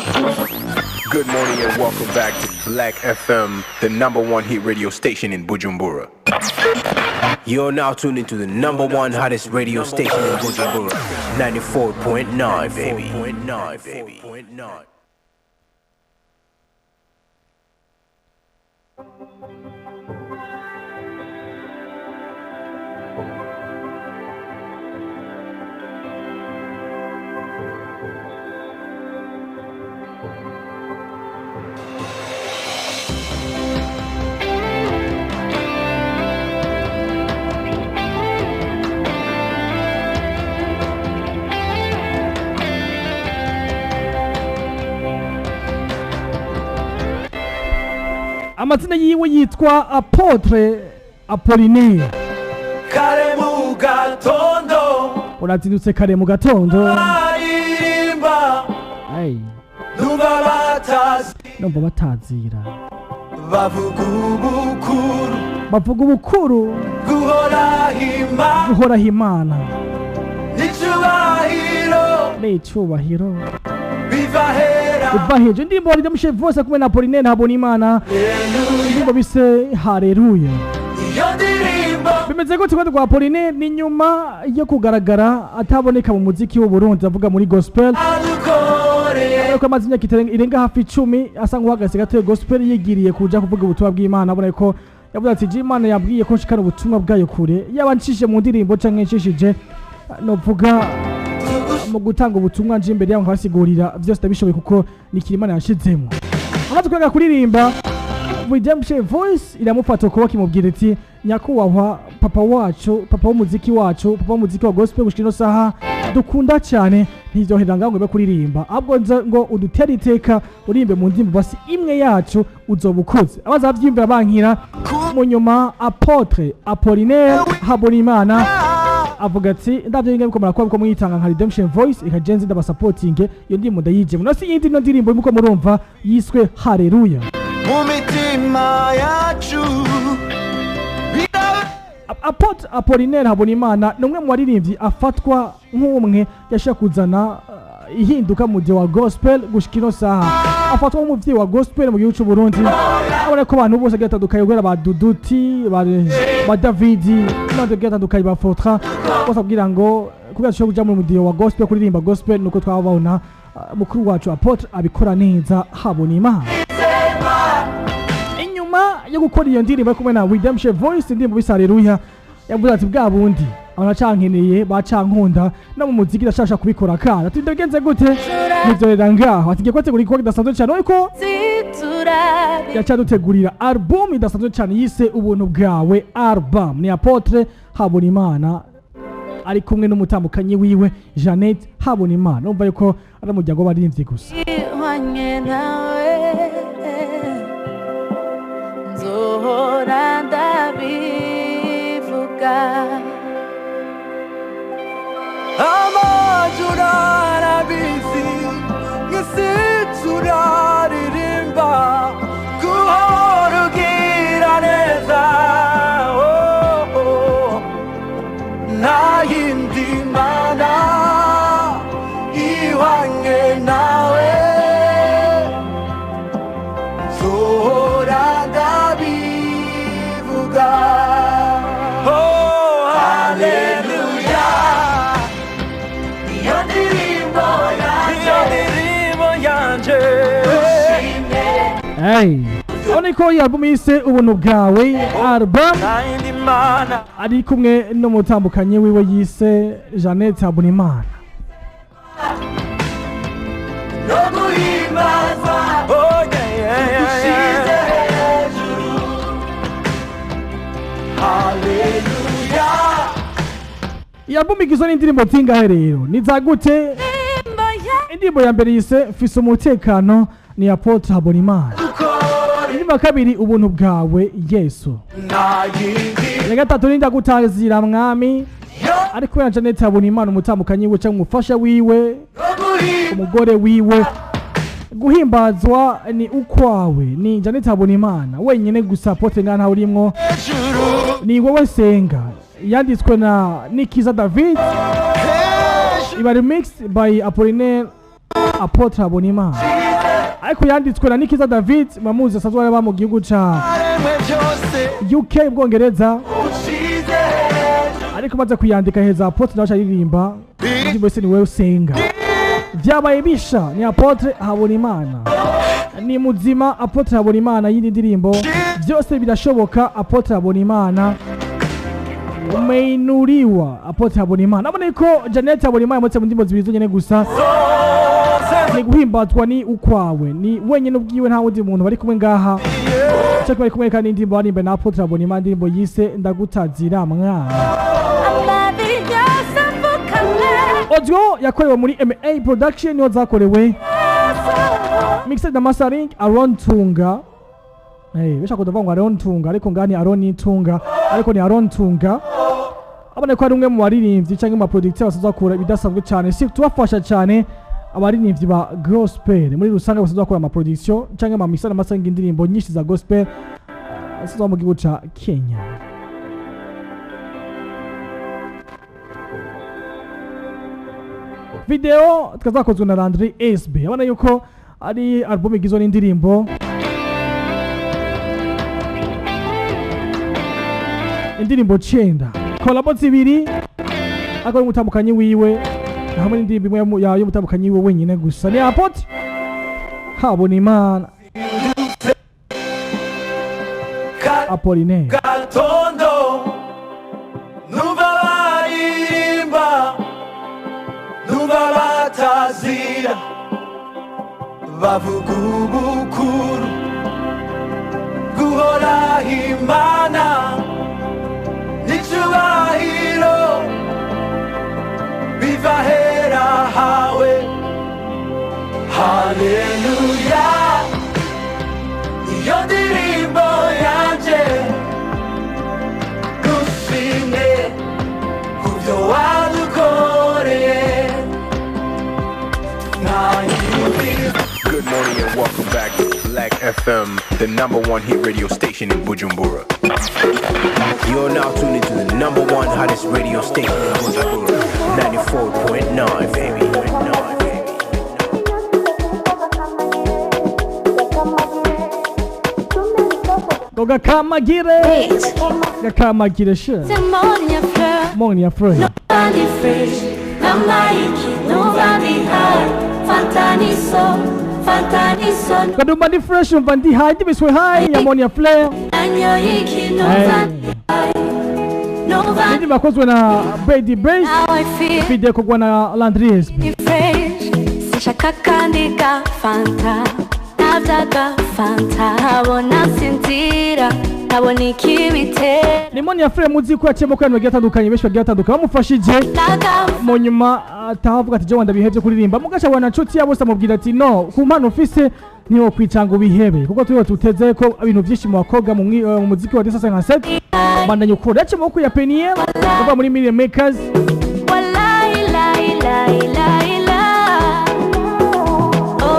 Good morning and welcome back to Black FM, the number one hit radio station in Bujumbura. You're now tuned into the number one hottest radio station in Bujumbura, 94.9, baby. 9, baby. 9. Amazina yiwe yitwa Apotre Apollinaire. Kare mu gatondo. Urazindutse kare mu gatondo. Aririmba. Ay. Numva batazi. Numva batazira. Bavuga ubukuru. Bavuga ubukuru. Guhoraho Imana. Guhoraho Imana. N'icubahiro. N'icubahiro. Biva hera. Biva hejuru. Indirimbo Redemption Voice kumwe na Apollinaire Habonimana. Indirimbo bise Haleluya. Iyo ndirimbo bimeze gute kwandi kwa Apollinaire ni nyuma yo kugaragara ataboneka mu muziki w'u Burundi, avuga muri gospel. Ariko amaze imyaka irenga hafi 10 asa nk'uhagaze gato gospel, yigiriye kuja kuvuga ubutumwa bw'Imana. Abona ko yavuze ati Imana yabwiye ko nshikana ubutumwa bwayo kure, yaba nshishije mu ndirimbo canke nshishije novuga mu gutanga ubutumwa nje imbere yabo nkabasigurira vyose ndabishoboye kuko ni Imana yashizemo. Amaze kwiga kuririmba, Redemption Voice iramufata ukuboko imubwira iti nyakubahwa papa wacu, papa w'umuziki wacu, papa w'umuziki wa gospel gushika ino saha dukunda cyane, ntivyohera ngaho ngo ube kuririmba, ahubwo nza ngo udutere iteka urimbe mu ndirimbo basi imwe yacu uzoba ukoze. Abazavyiyumvira bankira mu nyuma Apotre Apollinaire Habonimana avuga ati ndavyo inga bikomera kuba mwitanga nka Redemption Voice ikajenze ndabasapotinge iyo ndirimbo ndayijemo. No si yindi no ndirimbo muko murumva yiswe Haleluya. Mu mitima yacu. Apotre Apollinaire Habonimana ni umwe mu baririmbyi afatwa nk'umwe yashaka kuzana ihinduka mu gihe wa gospel gushika ino saha. Afatwa nk'umuvyeyi wa gospel mu gihugu c'u Burundi. Abona ko abantu bose batandukanye guhera ba Duduti, ba Davidi n'abandi batandukanye ba Fortra, bose abwira ngo kubera dushobora kuja mu mudiho wa gospel kuririmba gospel nuko twababona mukuru wacu Apotre abikora neza Habonimana. Inyuma yo gukora iyo ndirimbo ari kumwe na Redemption Voice, indirimbo bisa Haleluya, yavuze ati bwa bundi abacankeneye bacankunda no mu muziki ndashaka kubikora kandi ati ndabigenze gute nivyorera ngaho. Ati ngiye kubategura igikorwa kidasanzwe cyane, ariko yacadutegurira album idasanzwe cyane yise Ubuntu Bwawe album. Ni Apotre Habonimana ari kumwe n'umutambukanyi wiwe Jeannette Habonimana. Urumva yuko ari umuryango w'abaririmbyi gusa. Nzohora ndabivuga. Amajuru arabizi, isi turaririmba, guhora ugira neza, oh, oh. Nta yindi mana ihwanye nawe, nzohora ndabivuga. Oh, haleluya. Iyo ndirimbo yanje. Hey, urabona ko iyi album yise Ubuntu Bwawe album ari kumwe n'umutambukanyi wiwe yise Jeannette Habonimana. No guhimbazwa. Oh, yeah, yeah, yeah, yeah. Haleluya. Iyi album igizwe n'indirimbo zingahe rero? Ni za gute? Indirimbo ya mbere yise Mfise Umutekano ni Apotre Habonimana. Indirimbo ya kabiri Ubuntu Bwawe Yesu. Ya gatatu ni Ndagutazira Mwami, ari kumwe na Jeannette Habonimana umutambukanyi wiwe cyangwa umufasha wiwe, umugore wiwe. Guhimbazwa ni ukwawe ni Jeannette Habonimana wenyine gusa. Apotre ngaha ntawe urimwo, ni wowe senga. Yanditswe na Nikiza David, iba remixed by Apollinaire Apotre Habonimana. Ariko yanditswe na Nikiza David, mamuzi asanzwe araba mu gihugu ca UK, Bwongereza. Ariko maze kuyandika heza Apotre nawe aririmba indirimbo yose, ni wewe usenga. Vyabaye bisha. Ni Apotre Habonimana, ni muzima Apotre Habonimana. Yindi ndirimbo byose birashoboka, Apotre Habonimana, umeinuriwa, Apotre Habonimana. Nabone ko Janet Habonimana yamutse mu ndirimbo zibiri zonyene gusa, ni guhimbazwa ni ukwawe, ni wenyine ubwiwe, nta wundi muntu bari kumwe ngaha. Cyo bari kumwe kandi indirimbo barimba na Apotre Habonimana, indirimbo yise Ndagutazira Mwana. Audio yakorewe muri MA Production, niho zakorewe. Mixed na mastering Aaron Tunga. Hey, bisha kudavuga ngo Aaron Tunga, ariko ngani Aaron Tunga, ariko ni Aaron Tunga. Abone ko ari umwe mu baririmbyi cyangwa mu producteur basanzwe bakora ibidasanzwe cyane, si tubafasha cyane abaririmbyi ba gospel muri rusange, basanzwe bakora ama production cyangwa ama mixer na mastering indirimbo nyinshi za gospel, asanzwe mu gihugu ca Kenya. Video tukazakozwe na Landry SB. Abona yuko ari album igizwe n'indirimbo 9, collabo zibiri akora umutambukanyi wiwe, hamwe n'indirimbo imwe y'umutambukanyi wiwe wenyine gusa. Ni Apotre Habonimana Apollinaire. Gatondo numva baririmba, numva batazira, bavuga ubukuru guhoraho Imana n'icubahiro biva hera hawe. Haleluya, iyo ndirimbo yanje gushimwe kubyo wadukoreye nta yindi. Good morning and welcome back to Black FM, the number one hit radio station in Bujumbura. You're now tuned into the number one hottest radio station in Bujumbura, 94.9, baby. 9, baby. Ngo gakamagire, gakamagire she Monia Fleur. Kadumba ndi fresh, umva ndi high, ndibiswe high ya Monia Fleur. Indirimbo yakozwe na Baby Bass, video ikorwa na Landry SB. Sinshaka kandi ga fanta, ntabyaga fanta, nkabona sinzira, nkabona ikibitera. Ni Monia Fleur muzi ko yaciyemo ko abantu bagiye batandukanye, benshi bagiye batandukanye bamufashije mu nyuma atavuga ati jewe ndabihevye kuririmba, mugasha wana nshuti yabo bose amubwira ati no, ku mpano ufise niho kwicanga ubihebe, kuko turiho tuteze ko ibintu byinshi mu bakobwa mu muziki wa 257 bandanye ukora. Yaciyemo ko ya Peniel kuva muri Million Makers. Wallahi la la la la, oh,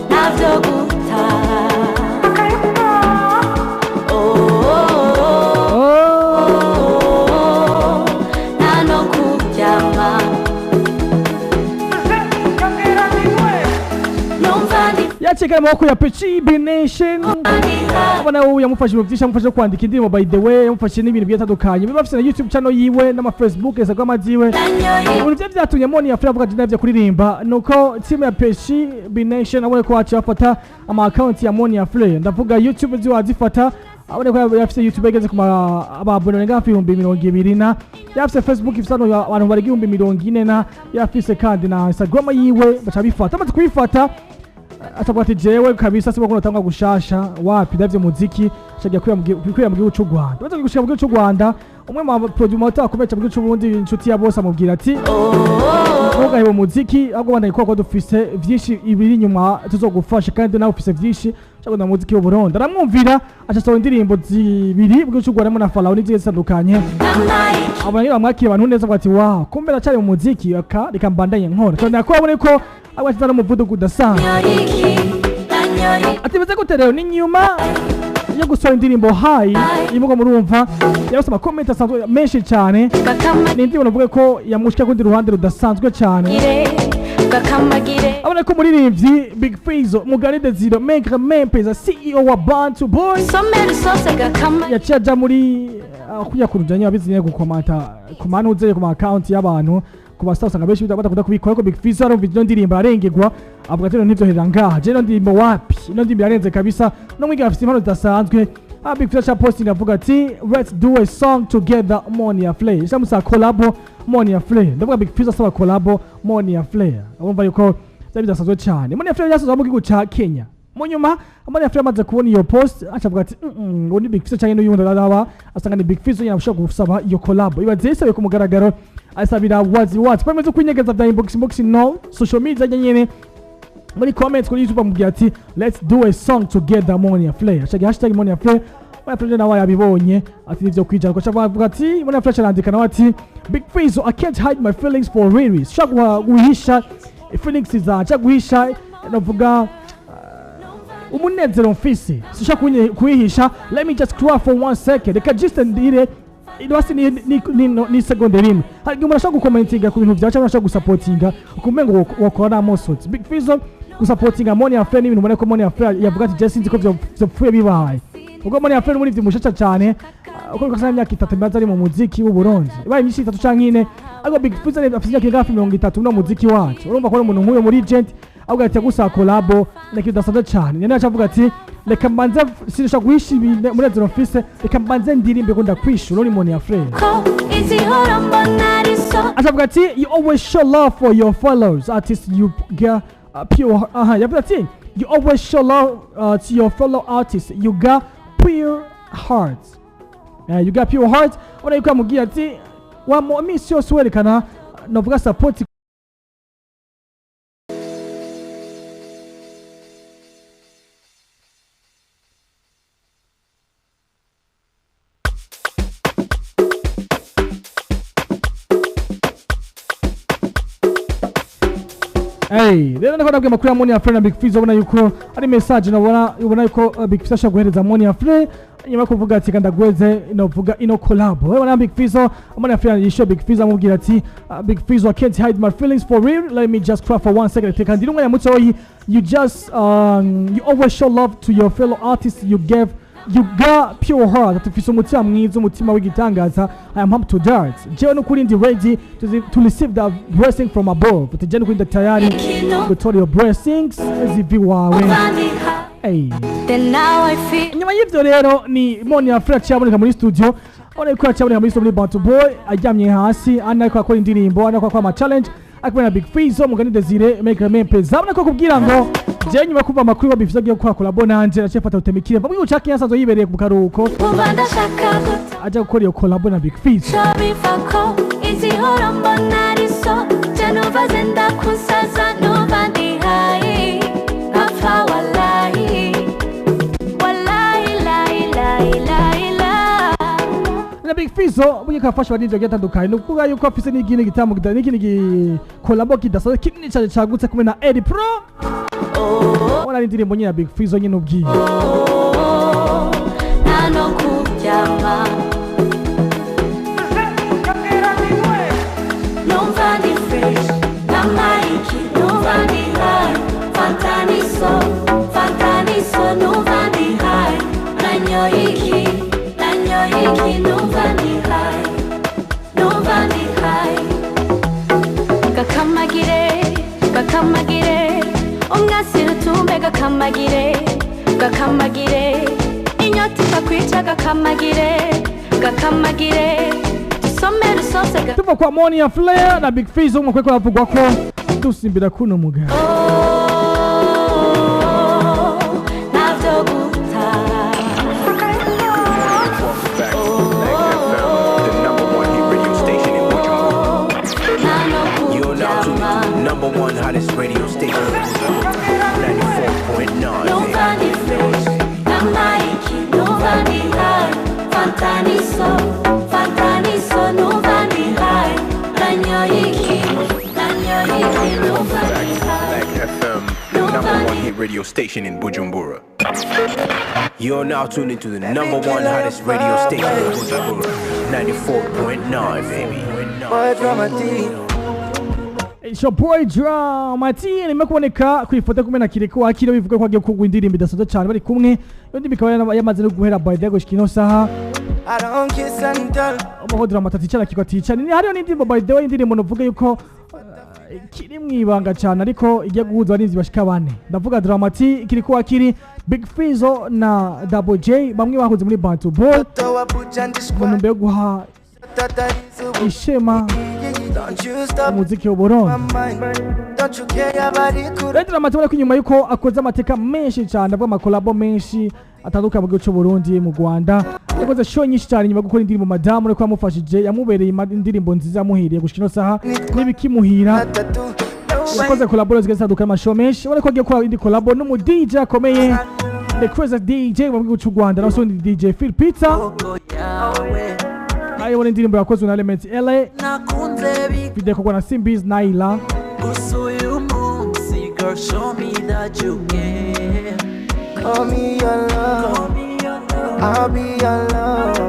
ntabyo gutaha, oh, Oh. nta no kuryama, numva ndi Yaciye mu maboko ya Pechi B Nation. high. Abona ubu yamufashije mu byinshi, yamufashije kwandika indirimbo, by the way yamufashije n'ibintu bigiye bitandukanye, biba bafite na YouTube channel yiwe n'ama Facebook, Instagram ziwe. Ibintu bye byatumye Monia Fleur avuga ati ndavye kuririmba nuko team ya Pechi B Nation abone ko waciye bafata ama account ya Monia Fleur, ndavuga YouTube ziwe azifata, abone ko yafise YouTube igeze ku ababone barenga hafi 20,000, na yafise Facebook ifise abantu barenga 40,000, na yafise kandi na Instagram yiwe, baca bifata. Amaze kubifata atavuga ati jewe kabisa sibo kuno gushasha wapi, ndavye muziki shagiye kwira mu gihugu cy'u Rwanda. Baza gushika mu gihugu cy'u Rwanda, umwe mu producer akomeye cyane mu gihugu cy'u Burundi, inshuti ya bose, amubwira ati ntugahebe umuziki, ahubwo bandanye kuko dufise vyinshi ibiri inyuma tuzogufasha, kandi nawe ufise vyinshi ushaka na muziki w'u Burundi. Aramwumvira, aca asohora indirimbo zibiri mu gihugu cy'u Rwanda harimo na Farao n'izindi zitandukanye. Abantu bamwakiye abantu neza, bavuga ati wow, kumbe aracari mu muziki, aka reka mbandanye nkora cyane, ko abone ko abashyize n'umuvuduko udasanzwe. Ati bize gute rero? Ni nyuma yo gusohora indirimbo High imugo murumva yarose amakomenti asanzwe menshi cyane. Ni indirimbo navuga ko yamushika kundi ruhande rudasanzwe cyane. Gakamagire. Abona ko umuririmbyi Big Fizzo, Mugani Desire, Maigre Mempeza, CEO wa Bantu Boy, Somera isose gakamagire. Yaciye aja muri kujya kurujanya abizi nyene gukomanta ku manuzeye ku ma account y'abantu ku ba star, usanga benshi badakunda kubikora, ariko Big Fizzo arumva ino ndirimbo ararengegwa, avuga ati: "Ntivyohera ngaha, je ino ndirimbo wapi, ino ndirimbo irarenze kabisa, no mwiga afite impano zidasanzwe." Big Fizzo aca posting avuga ati: "Let's do a song together, Monia Flay." Shamusa collabo Monia Flay, ndavuga Big Fizzo asaba collabo Monia Flay, urumva yuko byari bidasanzwe cyane. Monia Flay yasoza mu gihugu ca Kenya. Mu nyuma Monia Flay amaze kubona iyo post aca avuga ati: ngo ni Big Fizzo cyangwa n'uyundi?" Araba asanga ni Big Fizzo nyine ashobora gusaba iyo collabo. Ibaze yisabiye ku mugaragaro, asabira wazi wazi pameze kwinyegeza bya inbox inbox, no social media nyene, muri comments kuri YouTube amubwira ati: "Let's do a song together, Monia Flay." Hashtag #MoniaFlay. Monia Flay nawe yabibonye ati nivyo kwijana ko avuga ati, Monia Flay arandika nawe ati: "Big Fizzo, I can't hide my feelings for real." Shaka guhisha feelings zanje, guhisha navuga umunezero mfise, sishaka kuyihisha. Let me just cry for one second, reka just ndire basi ni segonde rimwe. Hari igihe umuntu ashobora gukomentinga ku bintu byawe cyangwa ashobora gusapotinga ukumenya ngo wakora n'amosozi. Big Fizzo gusapotinga Monia Flay n'ibintu ubona ko Monia Flay yavuga ati: "Je sinzi ko vyopfuye bibaye." Ubwo Monia Flay muri mushasha cyane, uko kasana imyaka 3 imaze ari mu muziki w'u Burundi, ibaye myinshi 3 canke 4, ariko Big Fizzo afite imyaka hafi 30 no muziki wacu. Urumva ko ari umuntu nk'uyo muri agent avuga ati gusa collabo ni ikintu kidasanzwe cyane. Nyene aca avuga ati: "Reka mbanze, sinshaka guhisha umunezero mfise, reka mbanze ndirimbe ko ndakwishura." Uri Monia Flay Ko izihora mbona ari so. Acavuga ati: "You always show love for your fellows artists, you get pure." Aha, yavuze ati: "You always show love to your fellow artists, you got pure heart." You got pure heart. Ubona yuko yamubwiye ati wa mu minsi yose werekana navuga support. Hey, rero ndiko ndabwira amakuru ya Monia Flay na Big Fizzo, ubona yuko ari message nabona, ubona yuko Big Fizzo ashobora guhereza Monia Flay nyuma yo kuvuga ati kanda gweze inovuga ino collab. Wewe na Big Fizzo, Monia Flay yisho Big Fizzo amubwira ati: "Big Fizzo, I can't hide my feelings for real. Let me just cry for one second." Reka ndiri umwanya mutoyi. You always show love to your fellow artists, you got pure heart. Ati ufise umutima mwiza, umutima w'igitangaza. I am up to that. Jewe n'ukuri ndi ready to receive the blessing from above. Ati jewe n'ukuri ndi tayari Ikintu gutora your blessings ziva iwawe. Bandika. Hey. Then now I feel. Nyuma y'ivyo rero ni Monia Flay yaboneka muri studio, ubona yuko yaboneka muri studio muri Bantu Boy aryamye hasi, ana ariko akora indirimbo, ana ariko akora ama challenge ari kumwe na Big Fizzo, Mugani Desire, Maigre Mempeza. Abona ko kubwira ngo jewe nyuma yo kuva amakuru wa Big Fizzo agiye gukora collabo nanje, naciye mfata rutemikire mva mu gihugu ca Kenya asanzwe yibereye mu karuhuko, Kumva ndashaka guta. aja gukora iyo collabo na Big Fizzo. Biva ko izihora mbona ari so, je numva zenda kunsaza, numva ndi high nkapfa wallahi wallahi lahi lahi lahi la. Na Big Fizzo burya kafasha abarinzi bagiye batandukanye, ni ukuvuga yuko afise n'ikindi gitaramo n'ikindi collabo kidasanzwe kinini cyane cagutse kumwe na Eddie Pro. Ubona ari indirimbo nyine ya Big Fizzo nyine ubwiye. Nta no kuryama, numva ndi fresh na Mike, numva ndi high fantaniso fantaniso, numva ndi high nanyoye iki nanyoye iki, numva ndi high, numva ndi high. Gakamagire gakamagire umwasira utumbe, gakamagire gakamagire inyota ikakwica, gakamagire gakamagire dusomere usose Tuva kwa Monia Flay na Big Fizzo umwe kweko bavugwa ko dusimbira kuno mugabo. Oh, navyo gutaha. Welcome back to Black FM, the number one hit radio station in Bujumbura. Nta no You're now tuned kuryama. to the number one hottest radio station in Bujumbura, 94.9. Numva ndi fresh na Mike, numva ndi high fantaniso fantaniso, numva ndi high nanyoye iki nanyoye iki, numva ndi high. Black FM, the number one hit radio station in Bujumbura. You're now tuned into the number one hottest radio station in Bujumbura, 94.9, baby. Boy, drama deep. It's your boy Drama T irimo kuboneka ku ifoto kumwe na Kiriko Akira, bivuga ko agiye kugwa indirimbo idasanzwe cyane bari kumwe. Iyo ndirimbo ikaba yamaze no guhera by the way gushika ino saha. I don't kiss and tell. Umuho Drama T aticara Kirikou aticana. Ni hariyo n'indirimbo, by the way, indirimbo novuga yuko kiri mwibanga cyane ariko igiye guhuza abarinzi bashika bane. Ndavuga Drama T, Kirikou Akili, Big Fizzo na Double J, bamwe bahuze muri Bantu Boy Toa buja mu ndishwa ntumbero yo guha ishema Don't you stop umuziki w'Uburundi. my mind. Don't you care abari kure. Rero Drama T ubona ko inyuma yuko akoze amateka menshi cyane, avuga amakolabo menshi atandukanye mu gihugu cy'u Burundi, mu Rwanda, yakoze show nyinshi cyane nyuma yo gukora indirimbo Madamu, ariko yamufashije, yamubereye indirimbo nziza yamuhiriye gushika ino saha n'ibikimuhira. Atatu. Yakoze collabo zigiye zitandukanye, amashow menshi. Ubona ko agiye gukora indi collabo n'umu DJ akomeye, the crazy DJ mu gihugu cy'u Rwanda, nawe undi DJ Phil Peter. Yawe. Ayobora indirimbo yakozwe na Element LA, Nakunze video ikorwa na Simbiz Naila. Gusa uyu munsi, girl, show me that you care. Call me your love. Call me your love. I'll be your love.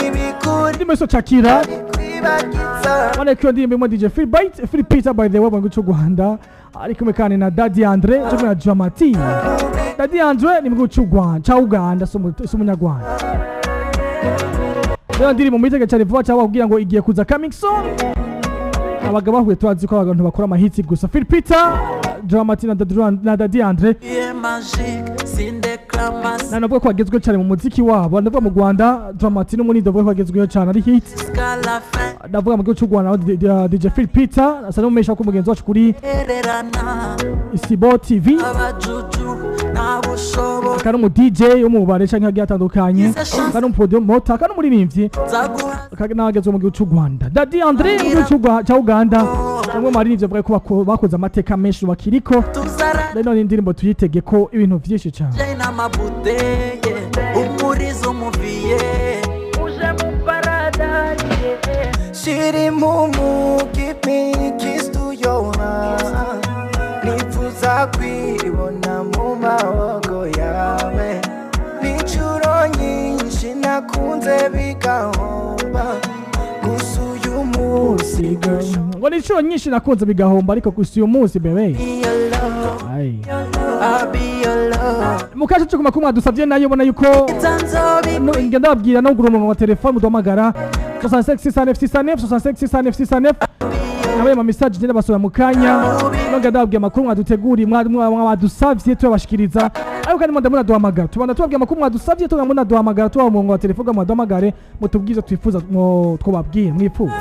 Ibikuri Indirimbo yose Shakira. kwibagiza. Ubona ko iyo ndirimbo irimo DJ Phil Bite, Phil Peter, by the way, mu gihugu cy'u Rwanda, ari kumwe kandi na Daddy Andre cyo kumwe na Drama T. Daddy Andre ni mu gihugu cy'u Rwanda cya Uganda, si umunyarwanda. Rero ndirimbo mwitege cyane vuba cyangwa kugira ngo igiye kuza, coming soon. Abagabo bahuye, turazi ko abantu bakora amahitsi gusa. Phil Peter, Drama T na Daddy Andre. Yeah, magique sindeclama. Na navuga ko bagezweho cyane mu muziki wabo. Ndavuga mu Rwanda Drama T n'umunidi, ndavuga ko bagezweho cyane, ari hit. Jusqu'à la fin. Ndavuga mu gihugu cy'u Rwanda naho DJ Phil Peter asa n'umumesha ko mugenzi wacu kuri Ererana. Isibo TV. Abajuju nta bushobozi. Akaba ari umu DJ wo mu bubare canke hagiye hatandukanye, akaba ari umupromoter, akaba ari umuririmbyi. Nzaguha. Akaba n'abagezwe mu gihugu cy'u Rwanda. Daddy Andre mu gihugu cya Uganda, bamwe mu baririmbyi bavuga ko bakoze amateka menshi bakiriko. Tuzara. Rero ni indirimbo tuyitege ko ibintu vyinshi cyane. N'amabuteye umurizo umuviye uje mu paradise. Shiri mumu, give me kiss to your heart. Nifuza kwibona mu maboko yawe. N'inshuro nyinshi nakunze bigahomba. Gusa uyu munsi, girl, Ngo ni inshuro nyinshi nakunze bigahomba, ariko gusa uyu munsi, bebe. Your love. Ai. I'll be your love. Mukaje cyo kumakuru mwadusavye nayo, ubona yuko Tanzobi. No, ngenda ndababwira no gura umurongo wa telefone muduhamagara 65 69 69 65 69 69. Nabaye ama message ngenda basoma mu kanya. No ngenda ndababwira amakuru mwaduteguriye, mwadusavye tuyabashikiriza, ariko kandi mwanda munaduhamagara, tubanda tubabwira amakuru mwadusavye, tuba munaduhamagara, tubaha umurongo wa telefone mwaduhamagare mutubwize twifuza twobabwira mwifuza.